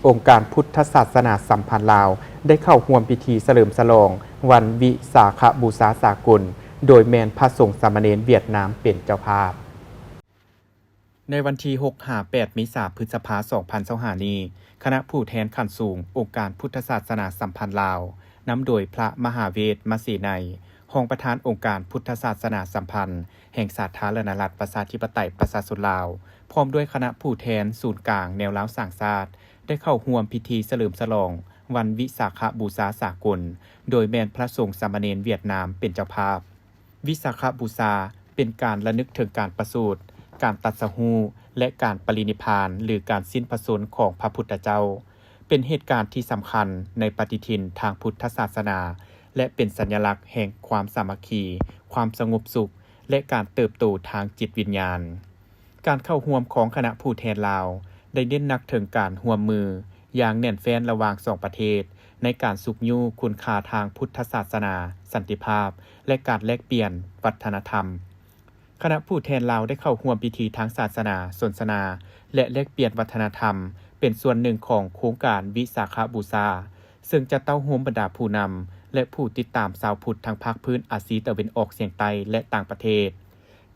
ອົງການພຸດທະສາສະໜາສຳພັນລາວ ໄດ້ເຂົ້າຮ່ວມພິທີສະເຫຼີມສະຫຼອງວັນວິສາຂະບູຊາສາກົນ ໂດຍແມ່ນພະສົງສາມະເນນຫວຽດນາມເປັນເຈົ້າພາບ. ໃນວັນທີຫົກຫາແປດເມສາ ພຶດສະພາ ສອງພັນຊາວຫ້ານີ້, ຄະນະຜູ້ແທນຂັ້ນສູງອົງການພຸດທະສາສະໜາສຳພັນລາວ ນຳໂດຍພະມະຫາເວດ ມະເສໄນ, ຮອງປະທານອົງການພຸດທະສາສະໜາສຳພັນແຫ່ງສາທາລະນະລັດ ປະຊາທິປະໄຕ ປະຊາຊົນລາວ, ພ້ອມດ້ວຍຄະນະຜູ້ແທນສູນກາງແນວລາວສ້າງຊາດ ໄດ້ເຂົ້າຮ່ວມພິທີສະເຫຼີມສະຫຼອງວັນວິສາຂະບູຊາສາກົນ ໂດຍແມ່ນພະສົງສາມະເນນຫວຽດນາມເປັນເຈົ້າພາບ. ວິສາຂະບູຊາ ເປັນການລະນຶກເຖິງການປະສູດ, ການຕັດສະຮູ້ ແລະ ການປະລິນິບພານ ຫຼື ການສິ້ນພະຊົນຂອງພະພຸດທະເຈົ້າ, ເປັນເຫດການທີ່ສຳຄັນໃນປະຕິທິນທາງພຸດທະສາສະໜາ ແລະ ເປັນສັນຍະລັກແຫ່ງຄວາມສາມັກຄີ, ຄວາມສະຫງົບສຸກ ແລະ ການເຕີບໂຕທາງຈິດວິນຍານ. ການເຂົ້າຮ່ວມຂອງຄະນະຜູ້ແທນລາວ ໄດ້ເນັ້ນໜັກເຖິງການຮ່ວມມືຢ່າງແໜ້ນແຟ້ນລະຫວ່າງສອງປະເທດ ໃນການຊຸກຍູ້ຄຸນຄ່າທາງພຸດທະສາສະໜາ, ສັນຕິພາບ ແລະ ການແລກປ່ຽນວັດທະນະທຳ. ຄະນະຜູ້ແທນລາວໄດ້ເຂົ້າຮ່ວມພິທີທາງສາສະໜາ, ສົນທະນາ ແລະ ແລກປ່ຽນວັດທະນະທຳ ເປັນສ່ວນໜຶ່ງຂອງໂຄງການວິສາຂະບູຊາ, ເຊິ່ງຈະເຕົ້າໂຮມບັນດາຜູ້ນຳ ແລະ ຜູ້ຕິດຕາມຊາວພຸດທັງພາກພື້ນອາຊີຕາເວັນອອກສຽງໃຕ້ ແລະ ຕ່າງປະເທດ.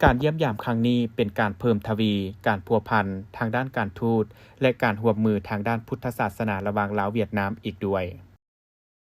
ການຢ້ຽມຢາມຄັ້ງນີ້ເປັນການເພີ່ມທະວີການພົວພັນທາງດ້ານການທູດ ແລະ ການຮ່ວມມືທາງດ້ານພຸດທະສາສະໜາລະຫວ່າງລາວຫວຽດນາມອີກດ້ວຍ.